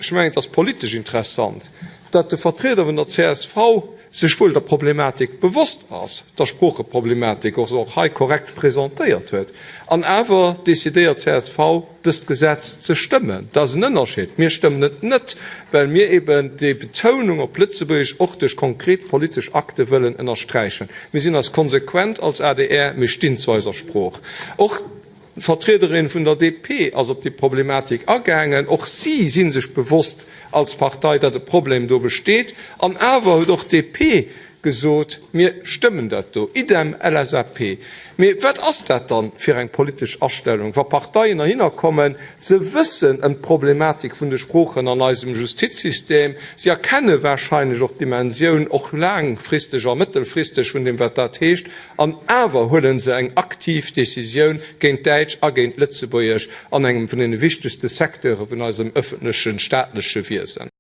Ech mengen, et ass politesch interessant, datt de Vertrieder vun der csv sech wuel der Problematik bewosst ass, der Sproocheproblematik, och se och hei korrekt presentéiert huet, an awer decidéiert d'CSV, dëst Gesetz ze stëmmen. Dat ass en Ënnerscheed. Mir stëmmen et net, well mir eben déi Betounung op Lëtzebuergesch och duerch konkret politesch Akte wëllen ënnersträichen. Mir sinn eis konsequent als adr, mir stinn zu eiser Sprooch. Och D'Vertriederin vun der DP ass op déi Problematik agaangen. Och si si sech bewosst als Partei, datt e Problem do besteet. An awer huet och d'DP gesot, Mir stëmmen dat do. Idem LSAP. Mee wat ass dat dann fir eng politesch Astellung, wa Parteien erhinner kommen, se wëssen ëm d'Problematik vun de Sproochen an eisem Justizsystem, se erkenne wahrscheinlech och d'Dimensioun, och laangfristeg a mëttelfristeg, vun deem wat dat heescht, An awer huele se eng aktiv Decisioun géint Däitsch a géint Lëtzebuergesch an engem vun deene wichtegste Secteure vun eisem ëffentlechen, staatleche Wiesen.